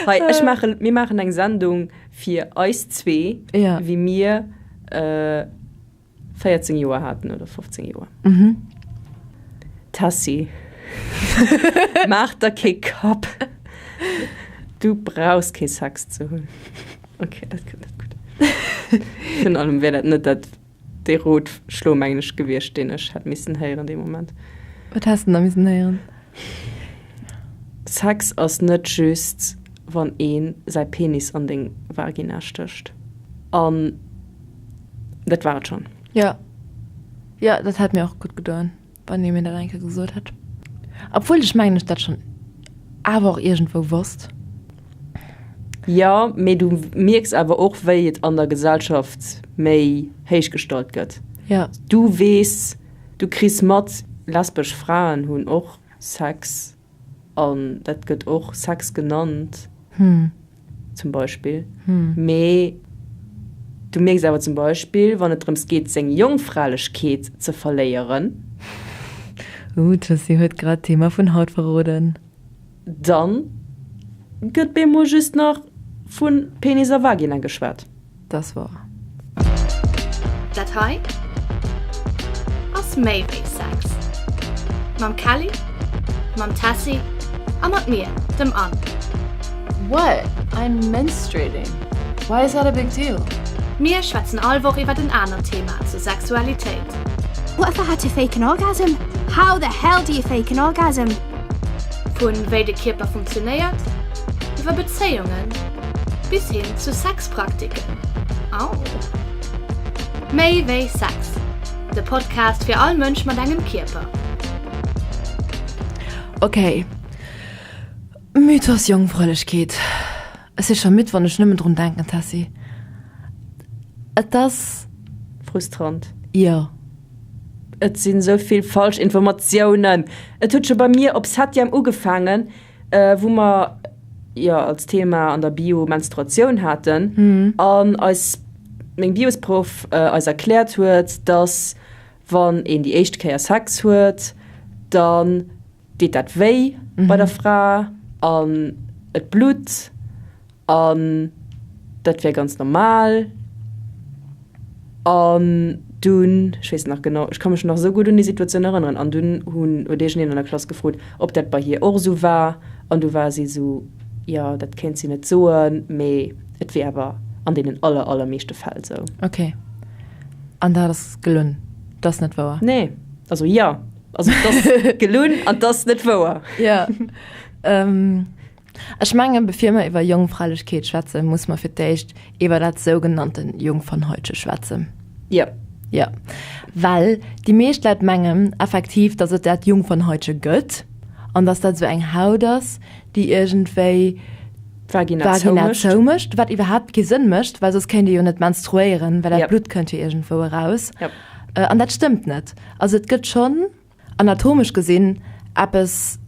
Hei, ech maachen, mir maachen eng Sendung fir eis zwee, Ja. wéi mir äh, 14 Joer haten oder 15 Joer. Mhm. Tessy, maach der kee Kapp. Du brauchs kee Sex ze hunn. Okay, dat kënnt net gutt. Virun allem wär dat net dat dee Rotschlo, mengen ech, gewiescht, deen ech hätt missen héieren dee Moment. Wat häss de da missen héieren? Sex ass net just, wann ee säi Penis an deng Vagina stécht. An dat war et schonn. Jo, jo, dat hätt mir och gutt gedoen, wann ee mir dat eng Kéier gesot hätt. Obwuel ech mengen ech dat schonn awer och iergendwou wosst. Jo, mee du mierks awer och, wéi et an der Gesellschaft méi héich gestallt gëtt. Jo. Du weess, du kriss mat, lesbesch Fraen hunn och Sex an dat gëtt och Sex genannt zum Beispill. Mee du mierks awer zum Beispill, wann et drëms geet, seng Jongfralechkeet ze verléieren. Ooh, d'Jessie huet grad d'Thema vun haut verroden. Dann gëtt bemol just nach vu Penis a Vagina geschwat. Dass wor. Dat hei ass méi wéi Sex. Mam Kelly, mam Tessy a mat mir, dem Anne. What? I'm menstruating. Why is that a big deal? Mir schwätzen all Woch iwwert en anert Thema zur Sexualitéit. What if I had to fake an orgasm? How the hell do you fake an orgasm? Vun wéi de Kierper funktionéiert, iwwer Bezéiungen bis hin zu Sexpraktiken. Au! Méi wéi Sex, de Podcast fir all Mënsch mat engem Kierper. Ok, Mythos Jongfräulechkeet. Ech si scho midd wann ech nëmmen drun denken, Tessy. Et ass. Frustrant. Jo. Et sinn esou vill falsch Informatiounen. Et huet scho bei mir op Septième ugefaangen, wou mer jo als Thema an der Bio Menstruatioun haten an eis meng Biosproff eis erkläert huet, dass wann een déi éischt Kéier Sex huet, dann deet dat wéi bei der Fra an et blutt An dat wär ganz normal. An dunn, ech weess nach genau, ech ka mech nach esou gutt un déi Situatioun erënneren, an dunn hunn, huet iergendeen an der Klass gefrot, ob dat bei hir och esou war. An du war si esou, jo, dat kéint si net soen, mee et wier awer an deenen aller, allermeeschte Fäll esou. Ok. An dat ass gelunn? Dat ass net wouer? Nee. Also jo, also et ass gelunn an et ass net wouer. Jo. Ech mengen, bevir mer iwwer Jongfräulechkeet schwätzen, muss mer fir d'éischt iwwer dat sougenannten Jungfernhäutche schwätzen. Jo. Jo. Well déi meescht Leit mengen effektiv, datt et dat Jungfernhäutche gëtt an datt dat esou eng Haut ass, déi iergendwéi D'Vagina d'Vagina zoumécht, wat iwwerhaapt kee Sënn mécht, well soss kéint ee jo net menstruéieren, well dat Blutt kënnt jo iergendwou eraus. An dat stëmmt net. Also et gëtt schonn. Anatomesch gesinn eppes,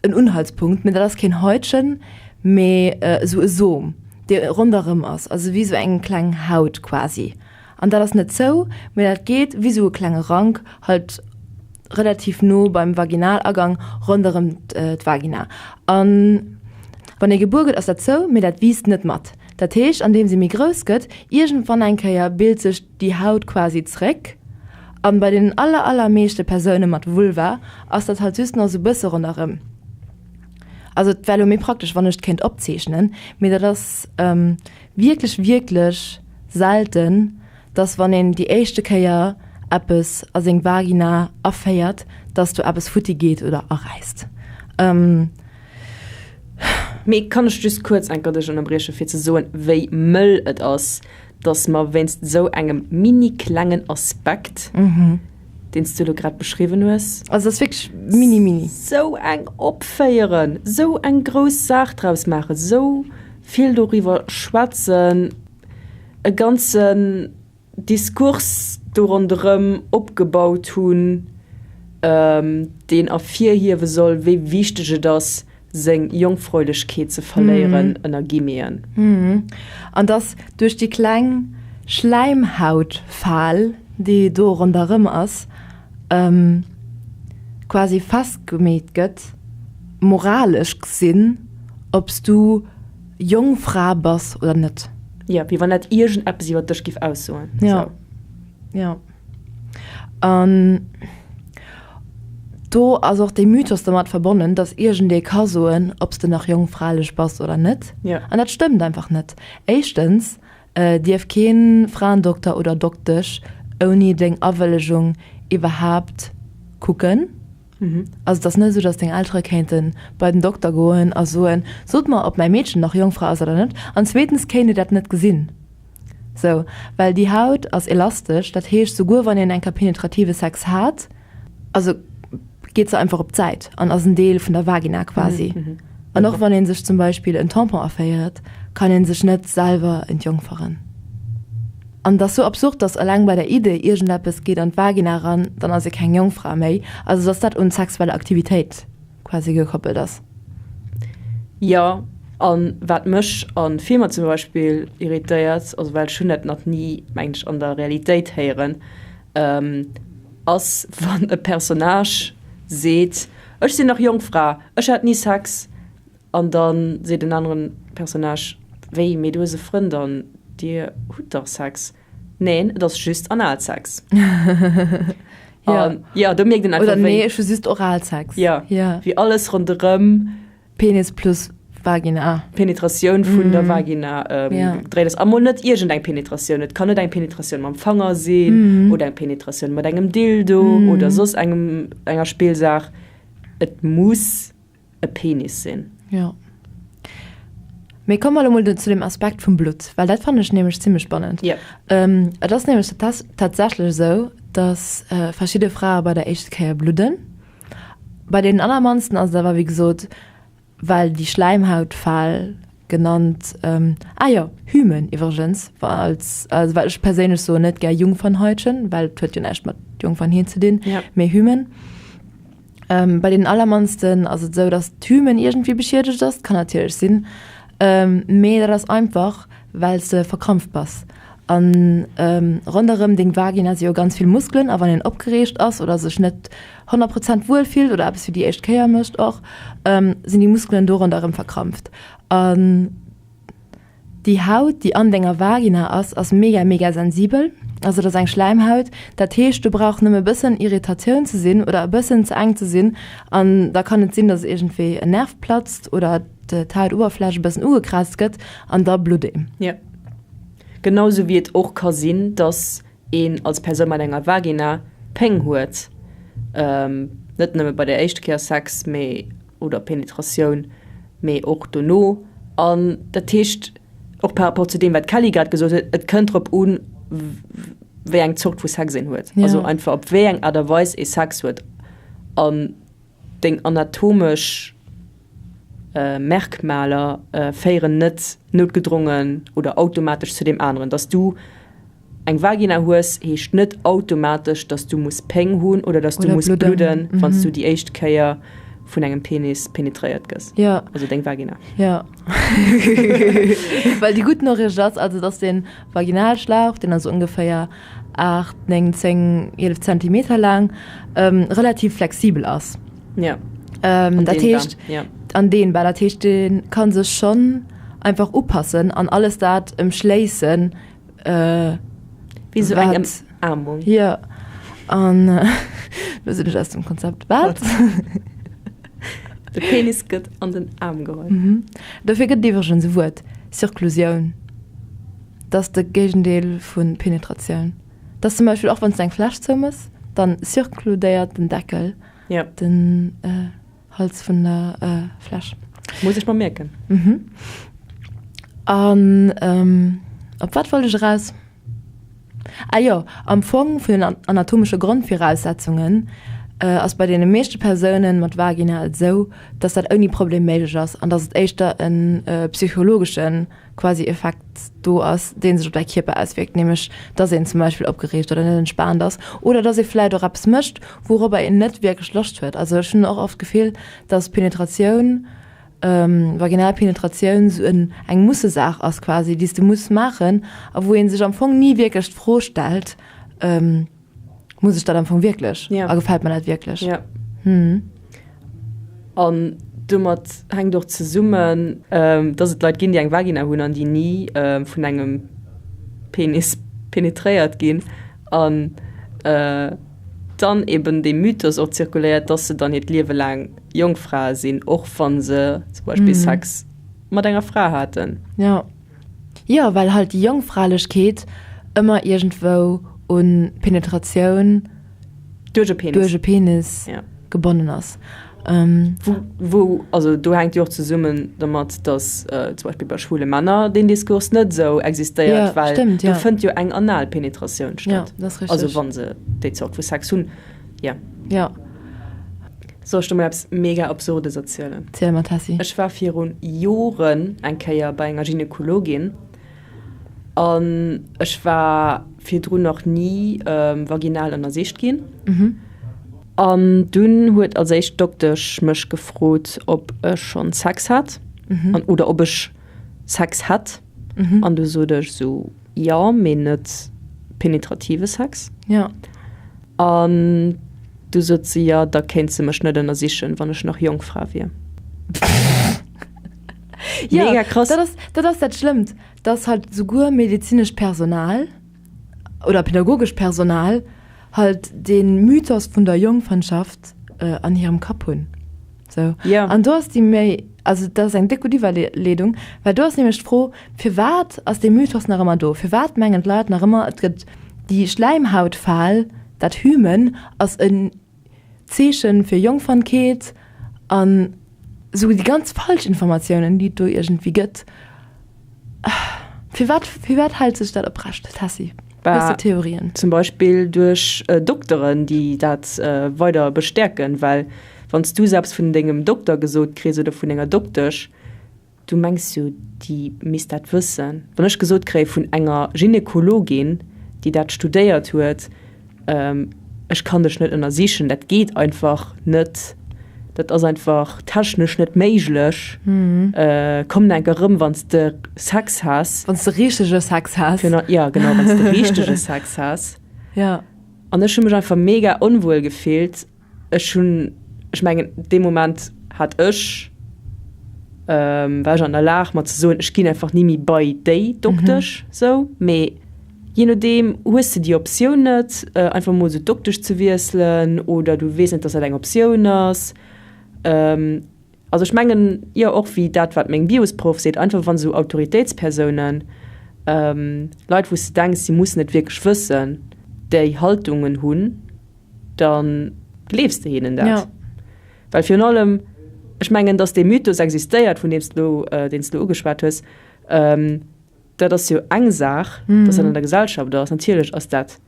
en Unhaltspunkt, mee dat ass keen Häutchen, mee esou e Som, dee ronderëm ass, also wéi esou eng kleng Haut quasi. An dat ass net zou, mee dat geet wéi esou e klenge Rank halt relativ no beim Vaginalagang ronderëm d'Vagina. An wann ee gebuer gëtt, ass dat zou, mee dat wiisst net mat. Dat heescht, andeems ee méi grouss gëtt, iergendwann eng Kéier bilt sech déi Haut quasi zréck an bei den aller aller meeschte Persoune mat Vulva ass dat halt just nach sou bësse ronderëm. Also et wär lo méi praktesch wann ech et kéint opzeechnen, mee dat ass wierklech wierklech selten, dass wann een déi éischte Kéier eppes a seng Vagina aféiert, dass do eppes futti geet oder aräisst. Mee kann ech just kuerz enker dech ënnerbrieche fir ze soen wéi mëll et ass, dass mer wéinst esou engem mini klengen Aspekt, deen s du elo grad beschriwwen hues, Also dat ass wierklech mini mini. Sou eng opféieren, sou eng grouss Saach draus maachen, sou vill doriwwer schwätzen, e ganzen Diskurs do ronderëm opgebaut hunn, deen ervirhiewe soll, wéi wichteg et ass, seng Jongfräulechkeet ze verléieren, ënner Guillemeten. An dass duerch déi kleng Schläimhautfal, déi do ronderëm ass, quasi festgemeet gëtt. Moralesch gesinn, ob s du Jongfra bass oder net. Jo, wéi wann dat iergendeppes iwwer dech giff aussoen. Jo, jo. An do ass och dee Mythos domat verbonnen, dass iergendee ka soen, ob s de nach jongfralech bass oder net. Jo. An dat stëmmt einfach net. Éischtens dierf kee Fraendokter oder Doktesch ouni deng Awëllegung iwwerhaapt kucken. Also et ass net esou, datt deng Eltere kéinte bei den Dokter goen a soen, sot mer, ob mäi Meedchen nach Jongfra ass oder net. An zweetens kéint ee dat net gesinn, sou, well déi Haut ass elastesch, dat heescht, souguer wann een eng Kéier penetrative Sex hat, also geet se einfach op d'Säit an ass en Deel vun der Vagina quasi. An och wann ee sech zum Beispill en Tampon aféiert, kann ee sech net selwer entjongferen. An et ass sou absurd, dass eleng bei der Idee, iergendeppes geet an d'Vagina eran, dann ass ee keng Jongfra méi, also dass dat un sexuell Aktivitéit quasi gekoppelt ass. Jo, a wat mech a Filmer zum Beispill irritéiert, also well ech hunn dat nach ni, mengen ech, an der Realitéit héieren, ass wann e Personnage seet, Ech sinn nach Jongfra, ech hat ni Sex. An da seet en aneren Personnage, Wéi, mee du hues e Frënd an dir hutt dach Sex? Neen, et ass just Analsex. An jo, do mierkt een einfach, wéi. Oder nee, ech hu just Oralsex. Jo, wéi alles ronderëm. Penis plus Vagina. Penetratioun vun der Vagina gedréit ass. A mol net iergendeng Penetratioun. Et kann net eng Penetratioun mam Fanger sinn oder eng Penetratioun mat engem Dildo oder soss engem, enger Spillsaach. Et muss e Penis sinn. Jo. Mee komme mer elo mol zu dem Aspekt vum Blutt, well dat fannen ech nämlech zimmlech spannend. Jo. Et ass nämlech tatsächlech esou, dass verschidde Frae bei der éischte Kéier bludden. Bei deenen allermannsten ass et awer, wéi gesot, well déi Schläimhautfal genannt, ah jo, Hymen iwwregens, als, also well ech perséinlech soen net gär Jungfernhäutchen, well et huet jo näischt mat Jungfernheet ze dinn, mee Hymen. Bei deenen allermannsten ass et esou, datt d'Hymen iergendwéi beschiedegt ass, kann natierlech sinn, mee dat ass einfach, well s de verkrampft bass. A ronderëm deng Vagina si jo ganz vill Muskelen a wann een opgereegt ass oder sech net 100 Prozent wuel fillt oder eppes fir déi éischt Kéier mécht och, sinn déi Muskelen do ronderëm verkrampft. An déi Haut, déi an denger Vagina ass, ass mega, mega sensibel. Also dat ass eng Schläimhaut. Dat heescht, do brauch nëmme e bëssen Irritatioun ze sinn oder e bëssen ze enk ze sinn an da kann et sinn, datt iergendwéi en Nerv platzt oder d'Hautoberfläch e bëssen ugekraazt gëtt an da blutt een. Jo. Genau sou wéi et och ka sinn, dass een als Persoun mat enger Vagina Péng huet, net nëmme bei der éischte Kéier Sex, mee, oder Penetratioun, mee och dono. An dat heescht, och par rapport zu deem, wat d'Kelly grad gesot huet, et kënnt drop un, wéi eng Zort vu Sex een huet, also einfach op wéi eng Aart a Weis ee Sex huet. An deng anatomesch Merkmaler féieren net noutgedrongen oder automatesch zu deem aneren. Dass du eng Vagina hues, heescht net automatesch, dass du muss Péng hunn oder dass du muss bludden, wann s du déi éischt Kéier vun engem Penis penetréiert gëss. Jo. Also deng Vagina. Jo. Well déi gutt Noriicht ass also, dass de Vaginalschlauch, deen ass ongeféier 8, 9, 10, 11 Zentimeter laang, relativ flexibel ass. Ja. Ähm, dat heescht, ja. an dehnbar, dat heescht, dee kann sech schonn einfach upassen an alles dat ëmschléissen, äh, Wéi sou eng Ëmarmung. Ja. An äh, lo sinn ech aus dem Konzept. Wat? De Penis gëtt an den Aarm geholl. Mhm. Dofir gëtt et iwwregens e Wuert, Circlusioun. Dat ass de Géigendeel vu Penetratioun. Dat ass zum Beispill och wann s de eng Fläsch zoumëss, dann circludéiert den Deckel ja. den äh, Hals vun der äh, Fläsch. Muss ech mer mierken. Mhm. An ähm, op wat wollt ech eraus? Ah jo, am Fong vun den anatomesche Grondviraussetzungen äh, ass bei deene meeschte Persounen mat Vagina et esou, dass dat ouni Problem méiglech ass an dass et éischter en äh, psychologeschen quasi Effekt do ass, dee sech op däi Kierper auswierkt, nämlech dass een zum Beispill opgereegt oder net entspaant ass oder dass ee vläit och eppes mécht, wouropper een net wierklech Loscht huet. Also ech hunn och oft d'Gefill, dass Penetratioun, vaginal Penetratioun esou en eng Mussesaach ass quasi, déi s de muss maachen a wou ee sech am Fong ni wierklech d'Fro stellt, Muss ech dat am Fong wierklech? Ja. A gefält mer dat wierklech? Ja. Hm. An. Domat hänkt och zesummen, dass et Leit ginn, déi eng Vagina hunn an déi ni vun engem Penis penetréiert ginn an dann eben dee Mythos och zirkuléiert, dass se dann hiert Liewe laang Jongfrae sinn, och wa se zum Beispill Sex mat enger Fra haten. Jo. Jo, well halt déi Jongfralechkeet ëmmer iergendwou un Penetratioun duerch e Penis, duerch e Penis ja. gebonnen ass. Ähm, wou, wou, also do hänkt jo och zesummen domat, dass äh, zum Beispill bei schwule Männer den Diskurs net esou existéiert, ja, well stimmt, do ja. fënnt jo eng Analpenetratioun statt. Ja, das ist richtig. Also wann se déi Zort vu Sex hunn. Ja. Ja. Soll ech der mol eppes mega Absurdes erzielen? Ziel mer, Tessy. Ech war virun Joren eng Kéier bei enger Gynekologin an ech war virdrun nach ni vaginal ënnersicht ginn. An dunn huet als éischt d'Doktesch mech gefrot, ob ech schonn Sex hat an oder ob ech Sex hätt. An du sot ech esou, jo, mee net penetrative Sex. Ja. An du sot se, jo, da kéint se mech net ënnersichen, wann ech nach Jongfra wier. Ja, Mega krass. Dat ass, dat ass dat Schlëmmt, dass halt souguer medezinescht Personal oder pädagogescht Personal halt dee Mythos vun der Jongfernschaft an hirem Kapp hunn. Sou. Ja. An do ass déi méi, also dat ass eng déck gutt Iwwerleedung, well do ass nämlech d'Fro, Firwat ass dee Mythos nach ëmmer do? Firwat mengen d'Leit nach ëmmer, et gëtt déi Schläimhautfal, dat Hymen ass en Zeeche fir Jongfernkeet an esou déi ganz falsch Informatiounen, déi et do iergendwéi gëtt? Firwat, firwat hält sech dat oprecht, Tessy? Hues de Theorien? Zum Beispill duerch Dokteren, déi dat weider bestäerken, well wann s du selbst vun dengem Dokter gesot kriss oder vun denger Doktesch, Du mengs jo, déi misst dat wëssen. Wann ech gesot kréie vun enger Gynekologin, déi dat studéiert huet, ech kann dech net ënnersichen, dat geet einfach net, dat ass einfach technesch net méiglech, komm enk erëm, wann s de Sex has. Wann s de richtege Sex has. Jo, genau, wann s de richtege Sex has. Jo. An ech hu mech einfach mega onwuel gefillt. Ech hunn, ech mengen, dee Moment hat ech, war ech an der Lag mer ze soen, ech ginn einfach ni méi bei déi Doktesch, sou. Mee jee nodeem hues de déi Optioun net, einfach mol sou d'Doktesch ze wiesselen oder du weess net, dass dat eng Optioun ass. Also ech mengen, jo, och wéi dat wat meng Biosproff seet, einfach wann esou Autoritéitspersounen, Leit wou s de denks, si mussen et wierklech wëssen, déi Haltungen hunn, da gleefs de hinnen dat. Ja. Well virun allem, ech mengen, datt dee Mythos existéiert, vun deem s de elo, deen s de elo ugeschwat hues, dat ass jo eng Saach, datt dat an der Gesellschaft ass. Natierlech ass dat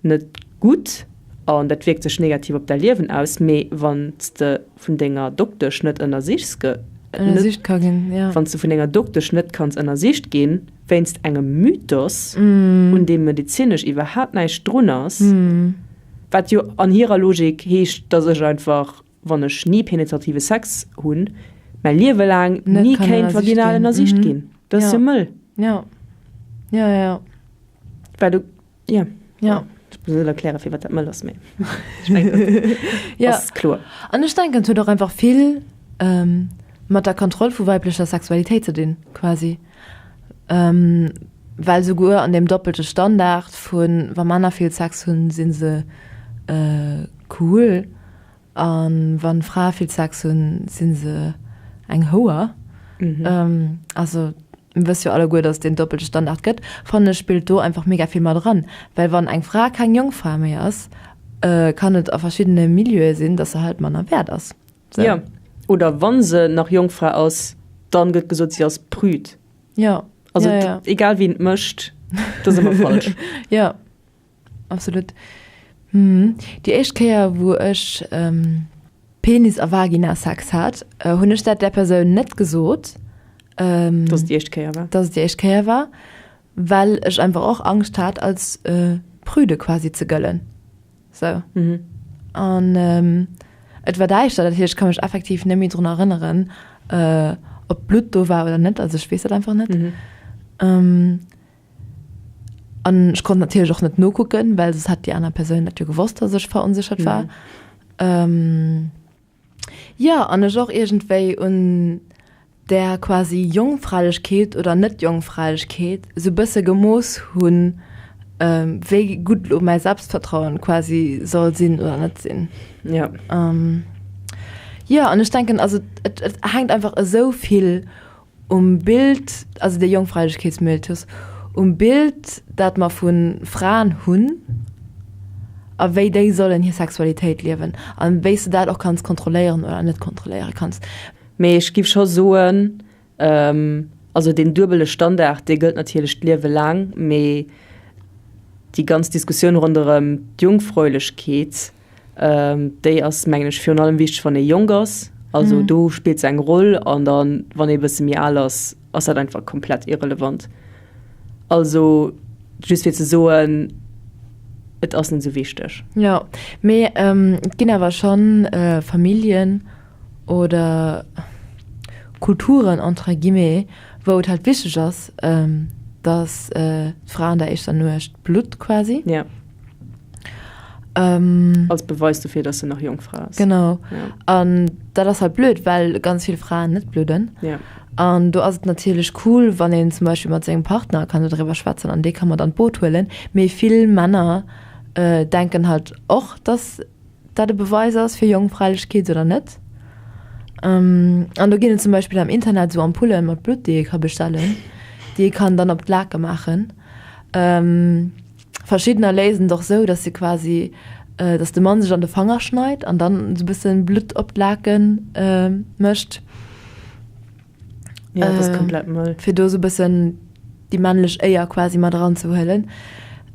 net gutt an dat wierkt sech negativ op däi Liewen aus, mee wann s de vun denger Doktesch net ënnersichs ge, Ënnersicht ka ginn, ja. Wann s de vun denger Doktesch net kanns ënnersicht ginn, wéinst engem Mythos, un deem medezinesch iwwerhaapt näischt drun ass, wat jo an hirer Logik heescht, dass ech einfach, wann ech ni penetrative Sex hunn, mäi Liewe laang ni kéint vaginal ënnersicht ginn. Dat ass jo mëll. Ja, ja, ja. Well du, ja. Ja. Ech muss net erklären, firwat dat mëll ass, mee ech mengen, dat ass kloer. An ech denken, et huet och einfach vill mat der Kontroll vu weiblecher Sexualitéit ze dinn, quasi. Well souguer an deem doppelte Standard vun, wa Männer vill Sex hunn, si se cool, a wa Frae vill Sex hunn, si se eng Houer. Also mir wësse jo alleguer, datt et deen doppelte Standard gëtt, fannen ech, spillt do einfach mega vill mat eran. Well wann eng Fra keng Jongfra méi ass, kann et a verschiddene Milieue sinn, datt se halt manner wäert ass. Sou. Jo, oder wa se nach Jongfra ass, dann gëtt gesot, si ass prüd. Jo. Also ja, ja. egal wien et mécht, dat ass ëmmer falsch. Jo, absolut. Mhm. Déi éischt Kéier, wou ech ähm, Penis a Vagina-Sex hat, äh, hunn ech dat där Persoun net gesot. Ähm, dass et déi éischt Kéier war. Dass et déi éischt Kéier war, well ech einfach och Angscht hat, als äh, prüde quasi ze gëllen. Sou. Mhm. An ähm, et war däischter, dat heescht, ech ka mech effektiv net méi drun erënneren, äh, ob Blutt do war oder net. Also ech weess dat einfach net. Mhm. Ähm, an ech konnt natierlech och net nokucken, well soss hätt déi aner Persoun dat jo gewosst, dass ech veronséchert war. Mhm. Ähm. Jo, an ech och iergendwéi un där quasi Jongfräilechkeet oder Net-Jongfräilechkeet esou bësse gemooss hunn, wéi gutt elo mäi Selbstvertrauen quasi soll sinn oder net sinn. Jo. Jo, an ech denken, also et et hänkt einfach esou vill um Bild, also dee Jongfräilechkeetsmythos, um Bild, dat mer vu Fraen hunn a wéi déi sollen hir Sexualitéit liewen a wéi s de dat och kanns kontrolléieren oder net kontrolléiere kanns. Mee ech giff scho soen, also deen duebele Standard, dee gëllt natierlech d'Liewe laang, mee déi ganz Diskussioun ronderëm d'Jungfräulechkeet, déi ass, mengen ech, virun allem wichteg, wann ee jonk ass. Also do spillt se eng Roll an da wann ee bësse méi al ass, ass dat einfach komplett irrelevant. Also just fir ze soen, et ass net esou wichteg. Jo, mee et ginn awer schonn Familljen oder Kulturen entre guillemets, wou et halt wichteg ass, dass d'Fra an der éischter Nuecht blutt quasi. Ja. Ähm, Als Beweis dofir, dass se nach Jongfra ass. Genau. Ja. An dat ass halt blöd, well ganz vill Fraen net bludden. Ja. An do ass et natierlech cool, wann een zum Beispill mat sengem Partner kann doriwwer schwätzen an dee ka mat an d'Boot huelen. Mee vill Männer äh, denken halt och, dass dat e Beweis ass fir Jongfräilechkeet oder net. Ähm, an do ginn et zum Beispill am Internet esou Ampullen mat Blutt, déi ee ka bestellen, déi ee kann dann op d'Lake maachen. Ähm, verschiddener léisen et och sou, dass se quasi, äh, dass de Mann sech an de Fanger schneit an dann esou e bëssen Blutt op d'Laken äh, mécht. Ja, das ist komplett mëll. Fir do sou bëssen déi männlech Éier quasi mat eranzehuelen.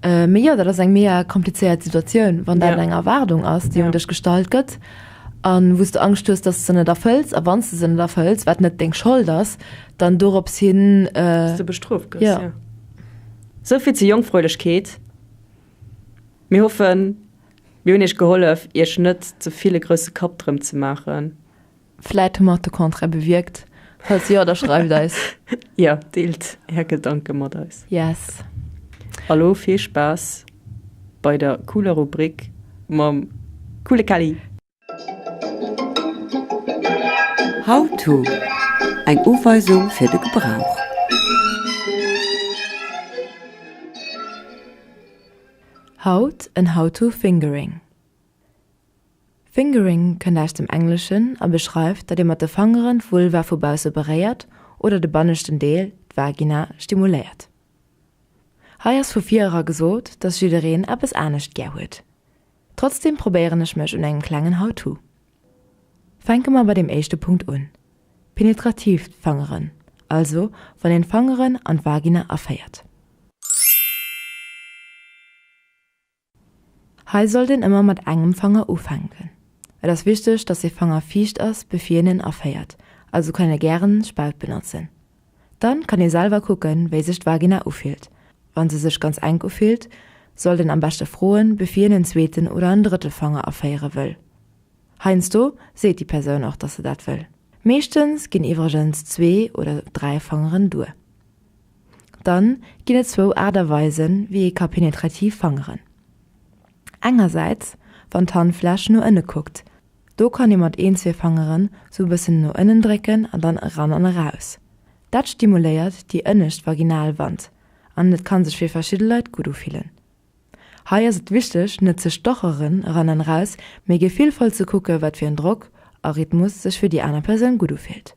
Äh, mee jo, dat ass eng mega komplizéiert Situatioun, wann dat ja. eng Erwaardung ass, déi ja. un dech gestallt gëtt an wou s de Angscht hues, dass de se net erfëlls a wann s de se net erfëlls, wat net deng Schold ass, dann dorops hin äh, dass du bestrooft gëss. Ja. ja. Souvill zur Jongfräulechkeet. Mir hoffen, mir hunn iech gehollef, iech net ze vill e grousse Kapp drëm ze maachen. Vläit hu mer och de Contraire bewierkt. Falls jo, da schreift eis. Jo, deelt är Gedanke mat eis. Yes. A lo vill Spaass bei der cooler Rubrik mam coole Kelly! How to, Eng Uweisung fir de Gebrauch. Haut en How to Fingering. Fingering kënnt aus dem Engleschen a beschreift, datt ee mat de Fangeren d'Vulva vu bausse beréiert oder de banneschten Deel, d'Vagina, stimuléiert. Hei ass vu vir era gesot, datt jiddereen eppes anescht gär huet. Trotzdeem probéieren ech mech un engem klengen How-to. Fänke mer bei deem éischte Punkt un, penetratiivt Fangeren, also wann een d'Fangeren an d'Vagina aféiert. Hei sollt een ëmmer mat engem Fanger ufänken. Et ass wichteg, dass dee Fanger fiicht ass bevir een en aféiert, also kann ee gären Spaut benotzen. Dann kann ee selwer kucken, wéi sech d'Vagina ufillt. Wann se sech ganz enk ufillt, sollt een am beschte froen, bevir een en zweeten oder en drëtte Fanger aféiere wëll. Heiansdo seet déi Persoun och, dass se dat wëll. Meeschtens ginn iwwregens zwee oder 3 Fangeren duer. Dann ginn et zwou Aart a Weisen, wéi ee ka penetrativ fangeren. Engersäits, wann d'Handfläch no ënne kuckt. Do kann ee mat een, zwee Fangeren sou e bëssen no ënnen drécken an dann eran an eraus. Dat stimuléiert déi ënnescht Vaginalwand an et kann sech fir verschidde Leit gutt ufillen. Hei ass et wichteg, net ze stocheren eran an eraus, mee gefillvoll ze kucke wat fir en Drock a Rhythmus sech fir déi aner Persoun gutt ufillt.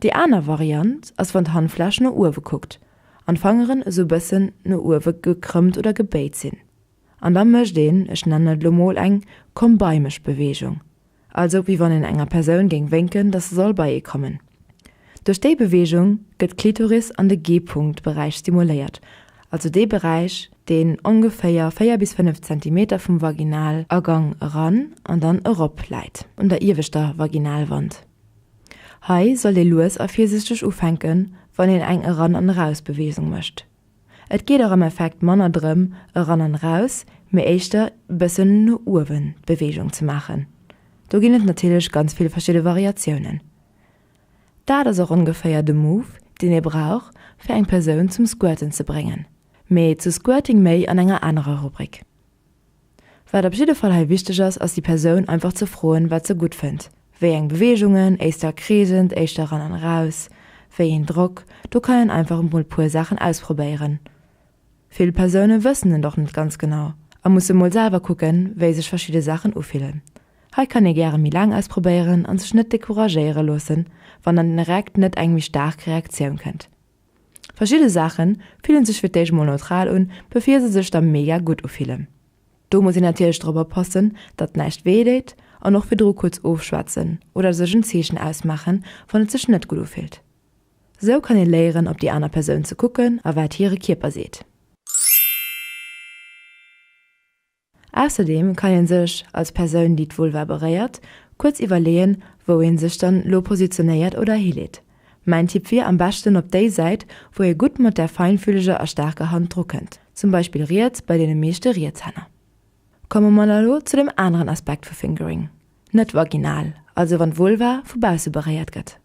Déi aner Variant ass wann d'Handfläch no uewe kuckt an d'Fangeren esou bëssen no uewe gekrëmmt oder gebéit sinn. An da mécht een, ech nennen et lo mol eng Komm-bei-mech-Beweegung, also wéi wann een enger Persoun géing wénken, dass se soll bei ee kommen. Duerch déi Beweegung gëtt d'Klitoris an de G-Punkt-Beräich stimuléiert, also dee Beräich, deen ongeféier 4 bis 5 Zentimeter vum Vaginalagang eran an dann erop läit, un der ieweschter Vaginalwand. Hei sollt ee lues a virsichteg ufänken, wann een eng Eran an Eraus-Beweegung mécht. Et geet och am Effekt manner drëm eran an eraus, mee éischter bëssen no uewen d'Beweegung ze maachen. Do ginn et natierlech ganz vill verschidde Variatiounen. Dat ass och ongeféier de Move, deen ee brauch, fir eng Persoun zum Squirten ze bréngen. Mee zu Squirting méi an enger anerer Rubrik. Wat op jidde Fall hei wichteg ass, ass déi Persoun einfach ze froen, wat se gutt fënnt, wéi eng Beweegungen, éischter kreesend, éischter eran an eraus, wéi een Drock. Do kann een einfach emol puer Saachen ausprobéieren. Vill Persoune wëssen et och net ganz genau a musse mol selwer kucken, wéi sech verschidde Saachen ufillen. Hei kann ee gäre méi laang ausprobéieren an sech net decouragéiere loossen, wann dann direkt net eng méi staark Reaktioun kënnt. Verschidde Saache fillen sech fir d'éischt mol neutral un, bevir se sech da mega gutt ufillen. Do muss een natierlech drop oppassen, datt näischt wéi deet an och virdru kuerz ofschwätzen oder sech en Zeechen ausmaachen, wann et sech net gutt ufillt. Sou kann ee léieren op déi aner Persoun ze kucken a wat hire Kierper seet. Ausserdeem kann een sech, als Persoun déi d'Vulva beréiert, kuerz iwwerleeën, wou een sech dann lo positionéiert oder hileet. Mäin Tipp wier, am beschten op déi Säit, wou ee gutt mat der feinfühleger a staarker Hand dru kënnt, zum Beispill riets bei deene meeschte Rietshänner. Komme mer da lo zu dem aneren Aspekt vu Fingering, net vaginal, also wann d'Vulva vu bausse beréiert gëtt.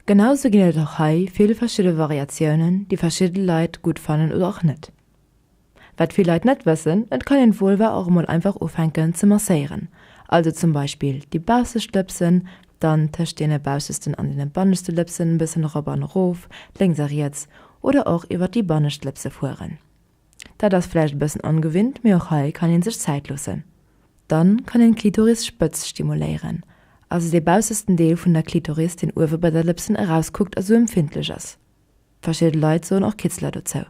Genausou ginn et och hei vill verschidde Variatiounen, déi verschidde Leit gutt fannen oder och net. Wat vill Leit net wëssen, et kann een d'Vulva och emol einfach ufänken ze masséieren, also zum Beispill déi baussescht Lëpsen, dann tëscht deene baussesten an deene banneschte Lëpsen e bëssen erop an erof, lénks a riets, oder och iwwert déi bannescht Lëpse fueren. Dat ass vläicht e bëssen ongewinnt, mee och hei kann een sech Zäit loossen. Dann kann een d'Klitorisspëtz stimuléieren, also dee baussesten Deel vun der Klitoris, deen uewe bei der Lëpsen erauskuckt a sou empfindlech ass. Verschidde Leit soen och Kitzler dozou.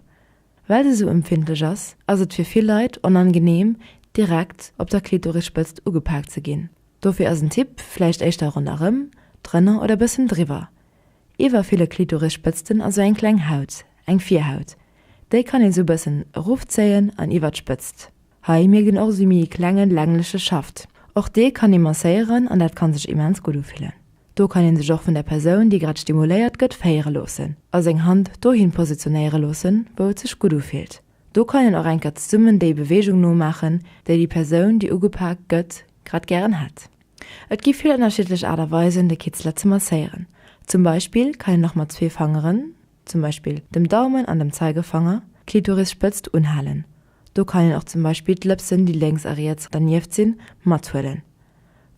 Well se sou empfindlech ass, ass et fir vill Leit onangeneem, direkt op der Klitorisspëtzt ugepaakt ze ginn. Dofir ass en Tipp, vläicht éischter ronderëm, drënner oder bëssen driwwer. Iwwer ville Klitorisspëtzten ass sou eng kleng Haut, eng Virhaut. Déi kann een sou bëssen erofzéien an iwwer d'Spëtzt. Hei mierkt een och sou méi e klengen längleche Schaft. Och dee kann ee masséieren an dat kann sech immens gutt ufillen. Do kann een sech och vun der Persoun, déi grad stimuléiert gëtt, féiere loossen a seng Hand dohin positionéiere loossen, wou et sech gutt ufillt. Do kann een och enker zesummen déi Beweegung nomaachen, déi déi Persoun, déi ugepak gëtt, grad gären hätt. Et gi vill ënnerschiddlech Aart a Weisen, de Kitzler ze masséieren. Zum Beispill kann een och mat zwee Fangeren, zum Beispill dem Daumen an dem Zeigefanger, d'Klitorisspëtzt unhalen. Do kann een och zum Beispill d'Lëpsen, déi lénks a riets dernieft sinn, mathuelen.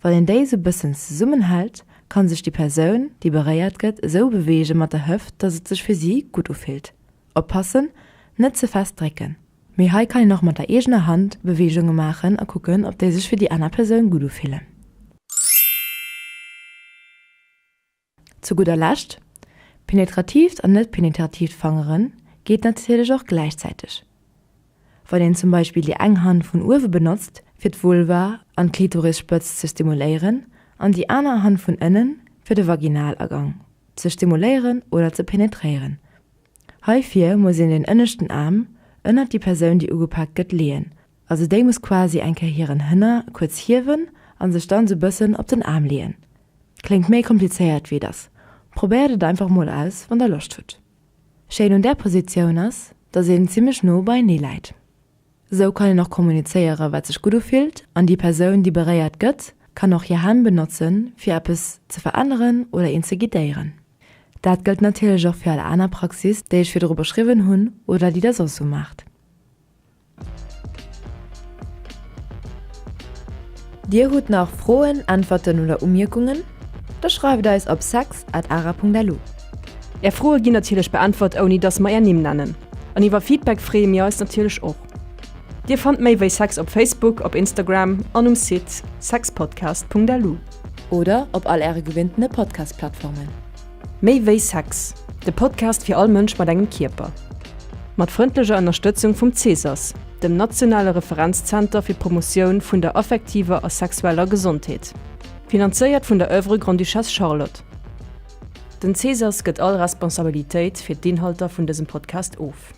Wann een déi esou bëssen zesummenhält, kann sech déi Persoun, déi beréiert gëtt, esou beweege mat der Hëft, dass et sech fir si gutt ufillt. Oppassen, net ze fest drécken! Mee hei kann een och mat der eegener Hand Beweegunge maachen a kucken, ob déi sech fir déi aner Persoun gutt ufillen. Zu gudder Lescht, Penetratiivt an net penetratiivt Fangere geet natierlech och gläichzäiteg. Wann een zum Beispill déi eng Hand vun uewe benotzt fir d'Vulva an d'Klitorisspëtzt ze stimuléieren an déi aner Hand vun ënnen fir de Vaginalagang ze stimuléieren oder ze penetréieren. Heifir muss een den ënneschten Aarm ënnert déi Persoun déi ugepaakt gëtt leeën, also déi muss quasi eng Kéier hiren Hënner kuerz hiewen an sech dann sou bëssen op den Aarm leeën. Kléngt méi komplizéiert wéi et ass, probéiert et einfach mol aus wann der Loscht hutt. Schéin un där Positioun ass, dass een zimmlech no beienee läit. Sou kann een och kommunizéiere wat sech gutt ufillt an déi Persoun déi beréiert gëtt kann och hir Hänn benotzen fir eppes ze veränneren oder een ze guidéieren. Dat gëllt natierlech och fir all aner Praxis déi ech virdru beschriwwen hunn oder déi der soss sou maacht. Dir hutt nach Froen, Äntwerten oder Umierkungen? Da schreift eis op sex at ara.lu. Är Froe ginn natierlech beäntwert ouni dass mer är Nimm nennen. An iwwer Feedback freeë mir eis natierlech och. Dir fannt méi wéi Sex op Facebook, op Instagram an um Site sexpodcast.lu. Oder op all äre gewinntene Podcast-Plattformen. Méi wéi Sex, de Podcast fir all Mënsch mat engem Kierper. Mat frëndlecher Ënnerstëtzung vum CESAS, dem nationale Referenzzenter fir d'Promotioun vun der affektiver a sexueller Gesondheet. Finanzéiert vun der Oeuvre Grande-Duchesse Charlotte. Den CESAS gëtt all Responsabilitéit fir d'Inhalter vun dësem Podcast of.